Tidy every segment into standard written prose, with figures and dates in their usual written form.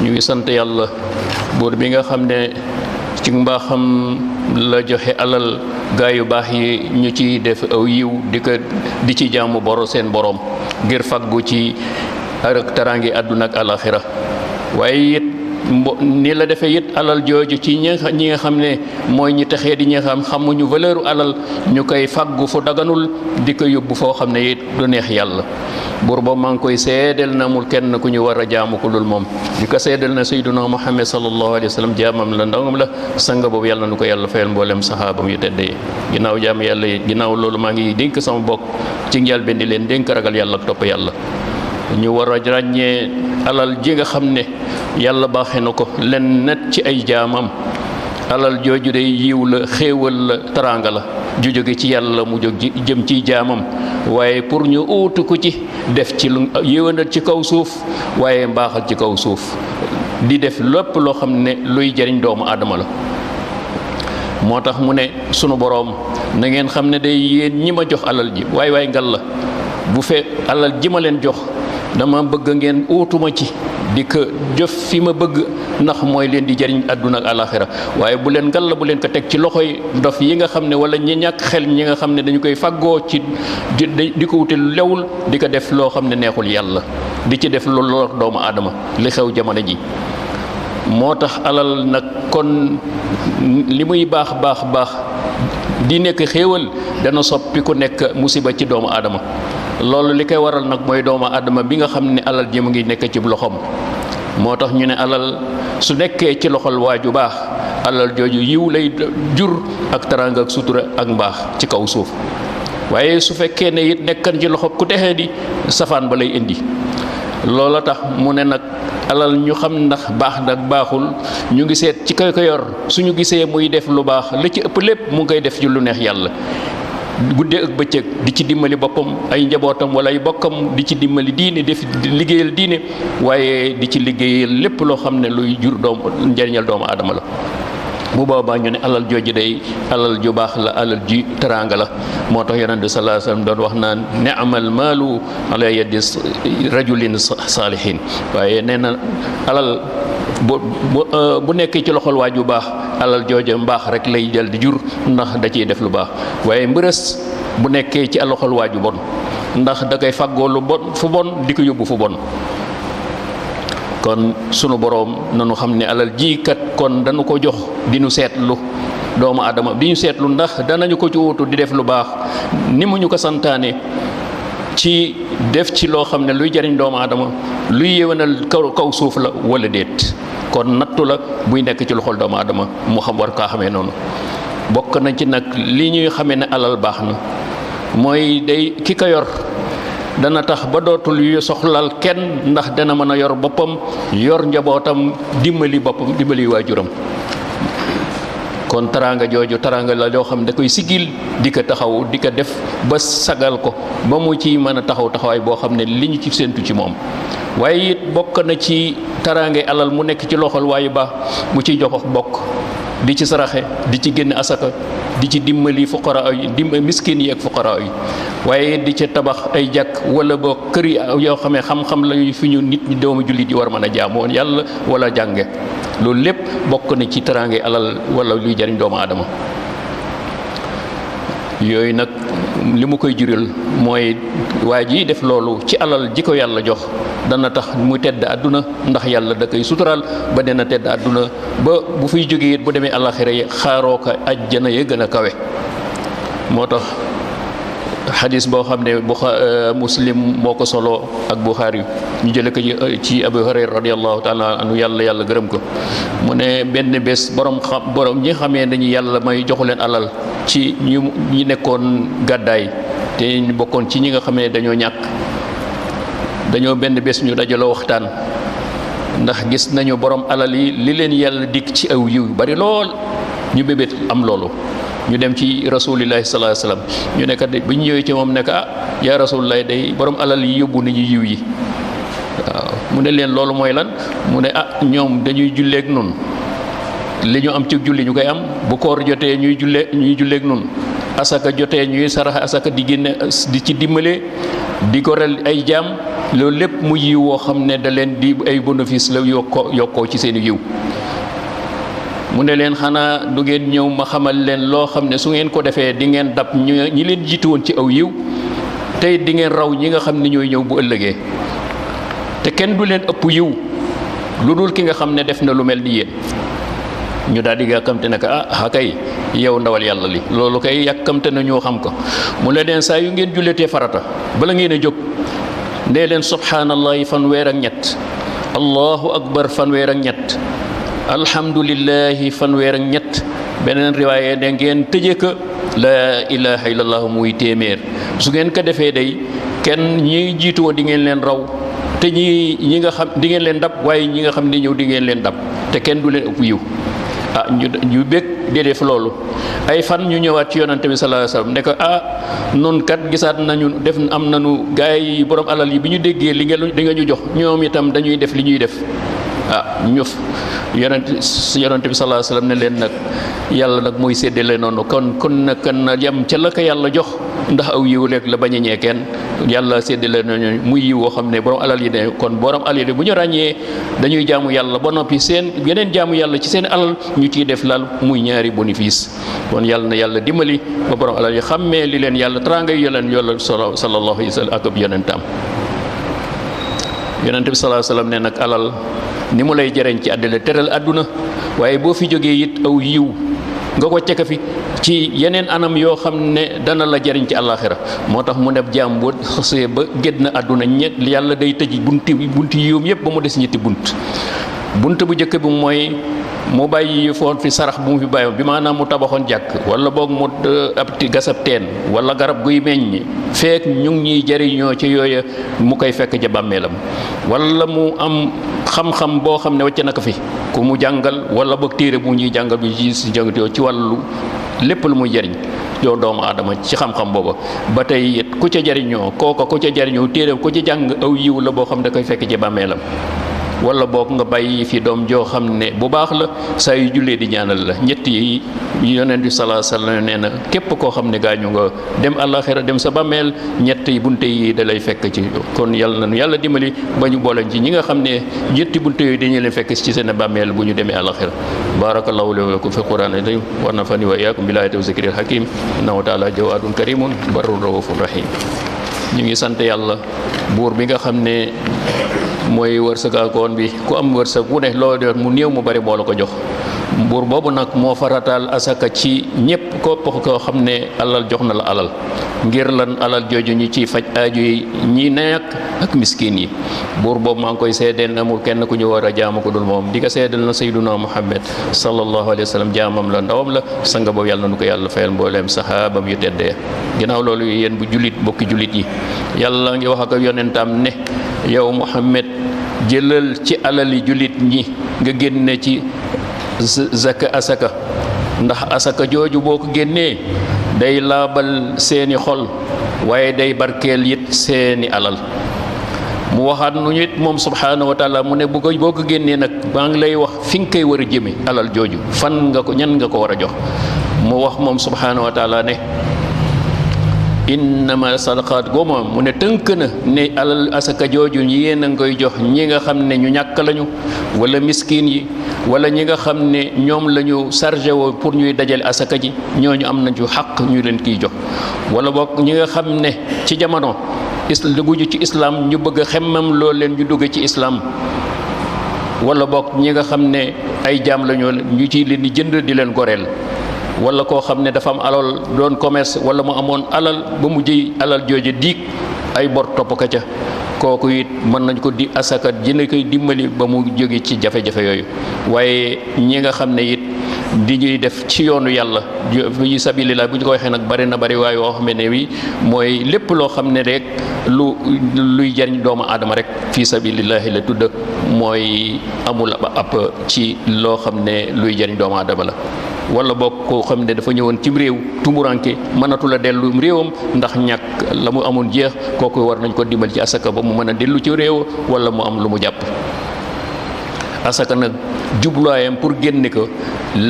ñu ngi sant yàlla buur bi nga xam ne ci mbaaxam la joxe alal gaa yu baax yi ñu ciy def aw yiw di ci jaamu seen borom ngir faggu ci ak teraangi àdduna ak alaxira waaye it ni la defee it alal jooju ci ñi nga xam ne mooy ñi texee di ñi nga xam xamuñu valeur alal ñu koy faggu fu daganul di ko yóbbu foo xam ne it du neex yàlla buur ba maa ngi koy seedeel na amul kenn ku ñu war a jaamu ku dul moom di ko seedeel na sayyiduna Muhammad sallallahu alayhi wa sallam jaamam la ndawam la sanga boobu yàlla nu ko yàlla fayal mboolem saxaabam yu tedd yi ginnaaw jaam yàlla yi ginnaaw loolu maa ngi dénk sama bokk ci njëlbéen di leen dénk ragal yàlla ak topp yàlla ñu war a ràññee alal ji nga xam ne yàlla baaxee na ko len net ci ay jaamam alal jooju day yiw la xéewal la teraanga la ju jóge ci yàlla mu jóg jëm ci jaamam waaye pour ñu uutu ko ci def ci lu yéwénal ci kaw suuf waaye mbaaxal ci kaw suuf di def lépp loo xam ne luy jariñ doomu aadama la moo tax mu ne sunu boroom na ngeen xam ne day yéen ñi ma jox alal ji waay ngal la bu fekk alal ji ma leen jox dama bëgg ngeen uutuma ci di ko jëf fi ma bëgg ndax mooy leen di jariñ àdduna ak alaxira waaye bu leen ngal la bu leen ko teg ci loxoy ndof yi nga xam ne wala ñi ñàkk xel ñi nga xam ne dañu koy faggoo ci di ko wute lewul di ko def loo xam ne neexul yàlla di ci def lu lor doomu aadama li xew jamono ji moo tax alal nag kon li muy baax di nekk xéewal dana soppi ku nekk musiba ci doomu aadama loolu li koy waral nag mooy doomu aadama bi nga xam ne alal ji mu ngi nekk ci loxoom moo tax ñu ne alal su nekkee ci loxol waaju baax alal jooju yiw lay jur ak teraanga ak sutura ak mbaax ci kaw suuf waaye su fekkee ne it nekkan ci loxo ku texee di safaan ba lay indi loola tax mu ne nag alal ñu xam ndax baax nag baaxul ñu ngi seet ci koy ko yor suñu gisee muy def lu baax la ci ëpp lépp mu ngi koy def ci lu neex yàlla guddee ak bëccëg di ci dimbali boppam ay njabootam wala ay bokkam di ci dimbali diine def liggéeyal diine waaye di ci liggéeyal lépp loo xam ne luy jur njariñal doomu aadama la bu boobaa ñu ne alal jooju day alal ju baax la alal ji teraanga la moo tax yonent bi sallallahu alayhi wasallam doon wax naan ni'mal maalu ala yadi rajulin saalihin waaye nee na alal bu nekkee ci loxol waaju baax alal jooja mbaax rek lay jël di jur ndax da ciy def lu baax waaye mbërës bu nekkee ci loxol waaju bon ndax da koy faggoo lu bon fu bon di ko yóbbu fu bon kon sunu boroom nanu xam ne alal ji kat kon dañu ko jox di nu seetlu doomu aadama di ñu seetlu ndax danañu ko ci wutu di def lu baax ni mu ñu ko santaane ci def ci loo xam ne luy jariñ doomu aadama luy yéwénal kaw suuf la wala déet kon nattu la buy nekk ci loxol doomu aadama mu xam war kaa xamee noonu bokk na ci nag li ñuy xamee ne alal baax na mooy day ki ko yor dana tax ba dootul yu soxlal kenn ndax dana mën a yor boppam yor njabootam dimbali boppam dimbali waajuram kon teraanga jooju teraanga la loo xam ne da koy sigil di ko taxaw di ko def ba sagal ko ba mu ci mën a taxawaay boo xam ne li ñu ci séentu ci moom waaye it bokk na ci teraange alal mu nekk ci loxol waayu baax mu ciy jox bokk di ci saraxe di ci génn asaka di ci dimbali fuqara yi miskin yi ak fuqara yi waaye di ci tabax ay jàkk wala boo kër yi yoo xam ne xam-xam la fi ñu nit ñi doomu jullit yi war mën a jaamoo yàlla wala jànge loolu lépp bokk na ci teraange alal wala luy jariñ doomu aadama yooyu nag li mu koy jural mooy waa ji def loolu ci alal ji ko yàlla jox dana tax mu tedd àdduna ndax yàlla da koy sutural ba dina tedd àdduna ba bu fiy jógee it bu demee alaxira yi xaaroo ko ajjana ya gën a kawe moo tax xadis boo xam ne muslim moo ko solo ak buxaari ñu jële ko ci abu hurayra radiallahu taala anhu yàlla gërëm ko mu ne benn bés borom ñi xamee nañu yàlla may joxu leen alal ci ñi nekkoon gàddaay te ñu bokkoon ci ñi nga xam ne dañoo ñàkk dañoo benn bés ñu dajaloo waxtaan ndax gis nañu borom alal yi li leen yàlla dikk ci aw yiw bari lool ñu bébét am loolu ñu dem ci rasulillahi sallallahu alayhi wasallam ñu nekkat bu ñu ñëwee ci moom nekk yaa rasulillahi day borom alal yi yóbbu nañu yiw yi waaw mu ne leen loolu mooy lan mu ne ñoom dañuy julleeg nun li ñu am ci julli ñu koy am bu koor jotee ñuy julleeg nun asaka jotee ñuy sarax asaka di génne di ci dimbale di goreel ay jaam loolu lépp mu yiw woo xam ne da leen di ay bénéfice la yokkoo ci seen yiw. mu ne leen xanaa du ngeen ñëw ma xamal leen loo xam ne su ngeen ko defee di ngeen dab ñi leen jiitu woon ci aw yiw tey di ngeen raw ñi nga xam ne ñooy ñëw bu ëllëgee te kenn du leen ëpp yiw lu dul ki nga xam ne def na lu mel ni yéen. ñu daal di yàkkamte ne ko kay yow ndawal yàlla li loolu kay yàkkamte na ñoo xam ko. mu ne leen saa yu ngeen julletee farata bala ngeen a jóg ndee leen subhaanallahi fanweer ak ñett, allahu akbar fanweer ak ñett, alhamdulillahi fanweer ak ñett. beneen riwaaye da ngeen tëje ko laa ilaha illallah muy téeméer. su ngeen ko defee day kenn ñi jiitu woon di ngeen leen raw te ñi nga xam di ngeen leen dab, waaye ñi nga xam ne ñëw di ngeen leen dab te kenn du leen ëpp yiw. ñu bég di def loolu ay fan ñu ñëwaat ci yonante bi sallallahu alayhi wasallam ne ko nun kat gisaat nañu def am nañu gaay yi borom alal yi bi ñu déggee li nga ñu jox ñoom itam dañuy def li ñuy def. yonante bi sallallahu alayhi wasallam ne leen nag yàlla nag mooy séddale noonu kon nag na yem ca la ko yàlla jox ndax aw yiw rek la bañ a ñee kenn. yàlla séddale nañu muy yiw woo xam ne borom alal yi ne kon borom alal yi bu ñu ràññee dañuy jaamu yàlla ba noppi seen yeneen jaamu yàlla ci seen alal ñu ciy def lal muy ñaari bénéfice. kon yàlla na yàlla dimbali ba borom alal yi xàmmee li leen yàlla teraanga yi leen yàlla sallallahu alayhi wa sallam ak ab yonentam. yonent bi sallallahu alayhi wa sallam ne nag alal ni mu lay jëriñ ci àddina teral àdduna waaye boo fi jógee it aw yiw nga ko ceka fi ci yeneen anam yoo xam ne dana la jëriñ ci àllaaxira. moo tax mu ne jaam boo xasee ba génn àdduna yàlla day tëj bunti yiwam yëpp ba mu des ñetti bunt bu njëkk bi mooy mu bàyyi foon fi sarax bu mu fi bàyyoon bi maanaam mu tabaxoon jàkk wala boog mu gasab teen wala garab guy meññ feek ñu ngi ñuy jëriñoo ci yooya mu koy fekk ca bàmmeelam wala mu am xam-xam boo xam ne wacc na ko fi ku mu jàngal wala boog téere bu ñuy jàngal bi ci jàngatoo ci wàllu lépp lu muy jëriñ yow doomu aadama ci xam-xam booba ba tey it ku ca jëriñoo kooka ku ca jëriñoo téere ku ca jàng aw yiw la boo xam ne da koy fekk ci bàmmeelam. wala boog nga bàyyi fi doom joo xam ne bu baax la saa yu jullee di ñaanal la. ñett yi yonent bi sallallahu alayhi wasallam nee na képp koo xam ne gaañu nga dem àllaxira dem sa bàmmeel ñett yi bunte yi da lay fekk ci. kon yàlla na nu yàlla dimbali ba ñu boole ci ñi nga xam ne ñetti bunte yooyu dañu leen fekk ci seen bàmmeel bu ñu demee àllaxira. barakallahu li wa lakum fi qur'anil azim wa nafani wa iyyakum bil ayati wa zikril hakim innahu ta'ala jawadun karimun barrun raufur rahim. ñu ngi sant yàlla buur bi nga xam ne mooy wërsëgaakoon bi ku am wërsëg wu ne loo def mu néew mu bari moo la ko jox. buur boobu nag moo farataal asaka ci ñépp képp koo xam ne alal jox na la alal ngir lan alal jooju ñu ciy faj aaju yi ñi nekk ak miskin yi. buur boobu maa ngi koy seedeel amul kenn ku ñu war a jaamu ko dul moom di ko seedeel na sayyiduna Muhammad sallallahu alayhi wa sallam jaamam la ndawam la sanga boobu yàlla na nu ko yàlla fayal mbooleem saxaabam yu teddee. ginnaaw loolu yéen bu jullit bokki jullit yi yàlla ngi wax ak yonentam ne yow Muhammad jëlal ci alali jullit ñi nga génne ci asaka ndax asaka jooju boo ko génnee day laabal seeni xol waaye day barkeel it seeni alal. mu waxaat nu it moom subhaanahu wa taala mu ne boo ko génnee nag maa ngi lay wax fi nga koy war a jëme alal jooju fan nga ko ñan nga ko war a jox. mu wax moom subhaanahu wa taala ne innama sadaqaat gooma mu ne tënk na ne alal asaka jooju yéen a ngoy jox ñi nga xam ne ñu ñàkk lañu wala miskin yi wala ñi nga xam ne ñoom la ñu chargé woo pour ñuy dajale asaka ji ñooñu am nañu xaq ñu leen kiy jox. wala boog ñi nga xam ne ci jamono dugguñu ci islam ñu bëgg a xemmam loolu leen ñu dugg ci islam wala boog ñi nga xam ne ay jaam lañu ñu ci leen di jënd di leen goreel. wala koo xam ne dafa am alal doon commerce wala mu amoon alal ba mu jëy alal jooju diig ay bor topp ka ca kooku it mën nañ ko di asaka dina koy dimbali ba mu jóge ci jafe-jafe yooyu. waaye ñi nga xam ne it di ñuy def ci yoonu yàlla fi sabilillah bu ñu ko waxee nag bari na bari waaye yoo xam ne wi mooy lépp loo xam ne rek luy jariñ doomu aadama rek fi sabilillahi la tudd mooy amul ab ci loo xam ne luy jariñ doomu aadama la. wala boog koo xam ne dafa ñëwoon cim réew tumuranke mënatu la dellu réewam ndax ñàkk la mu amoon jeex kooku war nañ ko dimbal ci asaka ba mu mën a dellu ci réew wala mu am lu mu jàpp. asaka nag jubluwaayam pour génne ko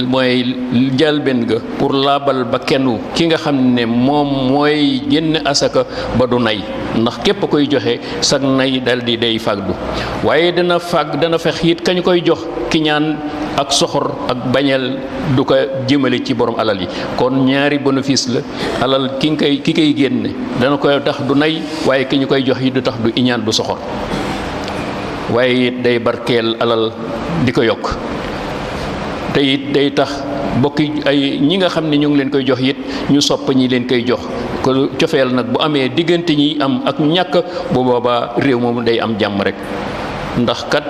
mooy njëlbéen ga pour laabal ba kenn ki nga xam ne moom mooy génne asaka ba du nay, ndax képp koy joxe sag nay dal di day fàgdu. waaye dana fex it kañ koy jox ki ñaan ak soxor ak bañal du ko jëmale ci borom alal yi. kon ñaari bénéfice la, alal ki koy génne dana koy tax du nay, waaye ki ñu koy jox yi du tax du iñaan du soxor, waaye it day barkeel alal di ko yokk. te it day tax bokki ay ñi nga xam ne ñu ngi leen koy jox it ñu sopp ñi leen koy jox. ko cofeel nag bu amee diggante ñi am ak ñàkk bu boobaa réew moom day am jàmm rek. ndax kat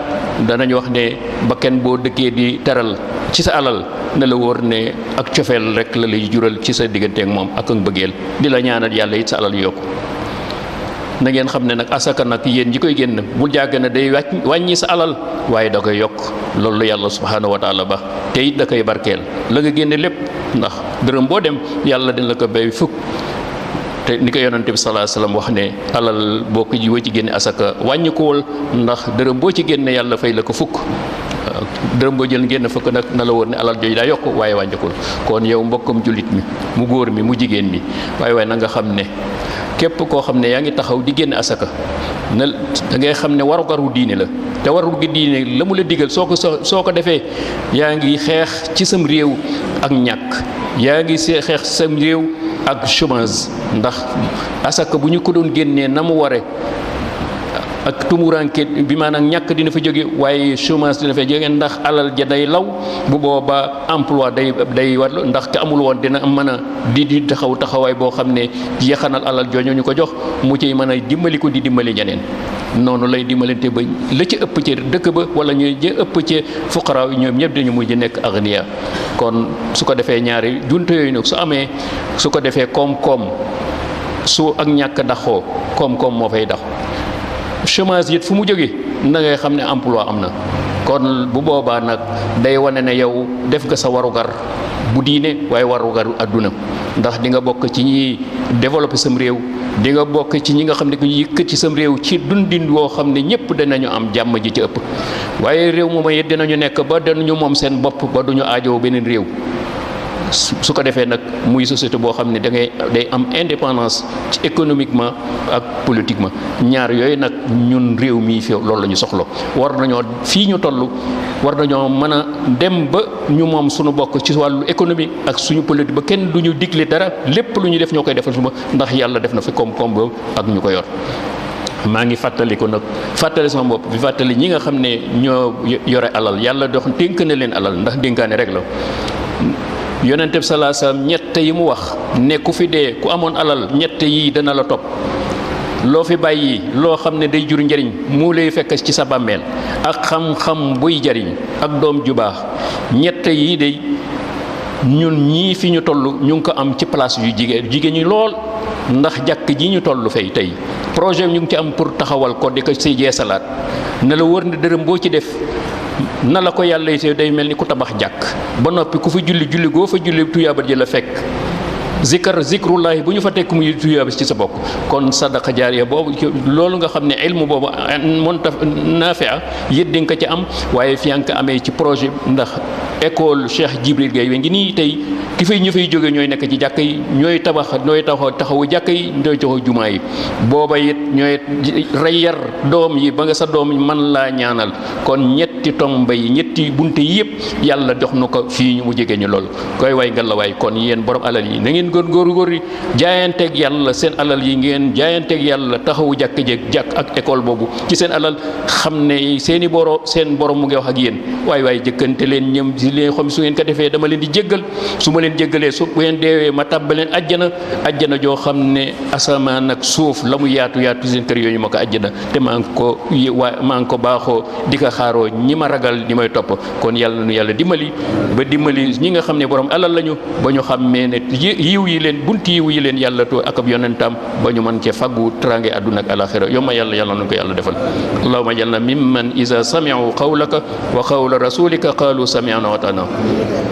danañ wax ne bakken boo dëkkee di teral ci sa alal na la wóor ne ak cofeel rek la lay jural ci sa diggante ak moom ak bëggeel, di la ñaanal yàlla it sa alal yokku. na ngeen xam ne nag asaka nag yéen ñi koy génn bul jàgg ne day wàññi sa alal, waaye da koy yokk. loolu la yàlla subhaanahu wa taala ba te it da koy barkeel la nga génne lépp, ndax dërëm boo dem yàlla dina la ko bay fukk. te ni ko yonante bi sallallahu alayhi wasallam wax ne alal boo ko jiwoo ci génne asaka wàññikuwul, ndax dërëm boo ci génne yàlla fay la ko fukk. dërëm boo jël génn fukk nag na la wóor ne alal jooju daa yokk waaye wàññikul. kon yow mbokkam jullit mi mu góor mi mu jigéen mi waaye na nga xam ne képp koo xam ne yaa ngi taxaw di génne asaka na da ngay xam ne warugaru diine la, te waru gi diine la mu la digal soo ko defee yaa ngi xeex ci sam réew ak ñàkk, yaa ngi xeex sam réew ak chômage. ndax asaka bu ñu ko doon génnee na mu ware ak tumuranke bi maanaam ñàkk dina fa jóge, waaye chômage dina fa jóge, ndax alal ja day law. bu boobaa emploi day war, ndax te amul woon dina mën a di taxawaay boo xam ne yaxanal alal jooju ñu ko jox mu ciy mën a dimbali ko di dimbali ñeneen. noonu lay dimbalante ba la ci ëpp ci dëkk ba wala ñu ëpp ci fuqaraaw yi ñoom ñëpp dañu mujj nekk agniya. kon su ko defee ñaari junte yooyu nag su amee, su ko defee koom-koom su ak ñàkk daxoo koom-koom moo fay dax. chômage it fu mu jógee na ngay xam ne emploi am na. kon bu boobaa nag day wane ne yow def nga sa warugar bu diine waaye warugaru àdduna, ndax di nga bokk ci ñi développé sam réew, di nga bokk ci ñi nga xam ne ku yëkkat ci sam réew ci dundin woo xam ne ñëpp danañu am jàmm ji ci ëpp. waaye réew moom it dinañu nekk ba danañu moom seen bopp ba duñu aajoo beneen réew. su ko defee nag muy société boo xam ne day am indépendance ci économiquement ak politiquement. ñaar yooyu nag ñun réew mii fi loolu la ñu soxla. war nañoo fii ñu toll war nañoo mën a dem ba ñu moom suñu bokk ci wàllu économique ak suñu politique ba kenn du ñu digle dara, lépp lu ñu def ñoo koy defal suma, ndax yàlla def na fi koom-koom boobu ak ñu ko yor. maa ngi fàttali ko nag fàttali sama bopp bi fàttali ñi nga xam ne ñoo yore alal, yàlla dox dénk na leen alal ndax dénkaane rek la. yonente bi salaa salaam ñett yi mu wax ne ku fi dee ku amoon alal ñett yi dana la topp. loo fi bàyyi loo xam ne day jur njëriñ mu lay fekk ci sa bàmmeel, ak xam-xam buy jariñ ak doom ju baax. ñett yi de ñun ñii fi ñu toll ñu ngi ko am ci place yu jigéen ñi lool, ndax jàkk ji ñu toll fay tey projet ñu ngi ci am pour taxawal ko di ko si jeesalaat. na la wër ne dërëm boo ci def na la ko yàlla yi day mel ni ku tabax jàkk ba noppi ku fa julli goo fa julli tuyaaba ji la fekk. zikrullahi bu ñu fa tekk muy tuyaaba ci sa bokk. kon sadaqa jaariya boobu loolu nga xam ne ilmu boobu nafia yët di nga ko ci am, waaye fi nga ko amee ci projet. ndax école Cheikh Djibril Gaye we ngi nii tey ki fay ñu fay jóge ñooy nekk ci jàkk yi, ñooy taxawu jàkk yi, ñooy taxawu jumaa yi. booba it ñooy rey yar doom yi ba nga sa doom man laa ñaanal. kon ñetti tomba yi ñetti bunte yi yëpp yàlla jox na ko fii mu jege ñu lool. koy way nga la waay kon yéen borom alal yi na ngeen góor yi jaayanteeg yàlla seen alal yi ngeen jaayanteeg yàlla taxawu jàkk ak école boobu ci seen alal, xam ne seen borom mu ngi wax ak yéen. waay jëkkante leen ñëm si leen xam su ngeen ko defee dama leen di jéggal, su ma leen jéggalee su ngeen deewee ma tàbbaleen ajjana joo xam ne asamaan ak suuf la mu yaatu seen kër yooyu ma ko ajjana. te maa ngi ko baaxoo di ko xaaroo ñi ma ragal ñi may topp. kon yàlla nu yàlla dimbali ba dimbali ñi nga xam ne borom alal lañu ba ñu xàmmee ne yiw yi leen bunti yiw yi leen yàlla to ak ab yonentam ba ñu mën cee faggu trange àdduna ak alaxira. yomma yàlla nañu ko yàlla defal. allahumma jalna mimman iza sami'u qawlaka wa qawla rasulika qalu sami'na wa ata'na.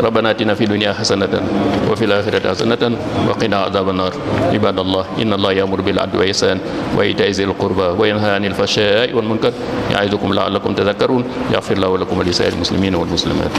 rabbana atina fi dunya hasanatan wa fil akhirati hasanatan wa qina adhaban nar. ibadallah inna allaha ya'muru bil adli wa ihsan wa ita'i zil qurba wa yanha 'anil fahsha'i wal munkar ya'idukum la'allakum tadhakkarun. yaxfirullahu lakum wa li saa'iril muslimina wal muslimat.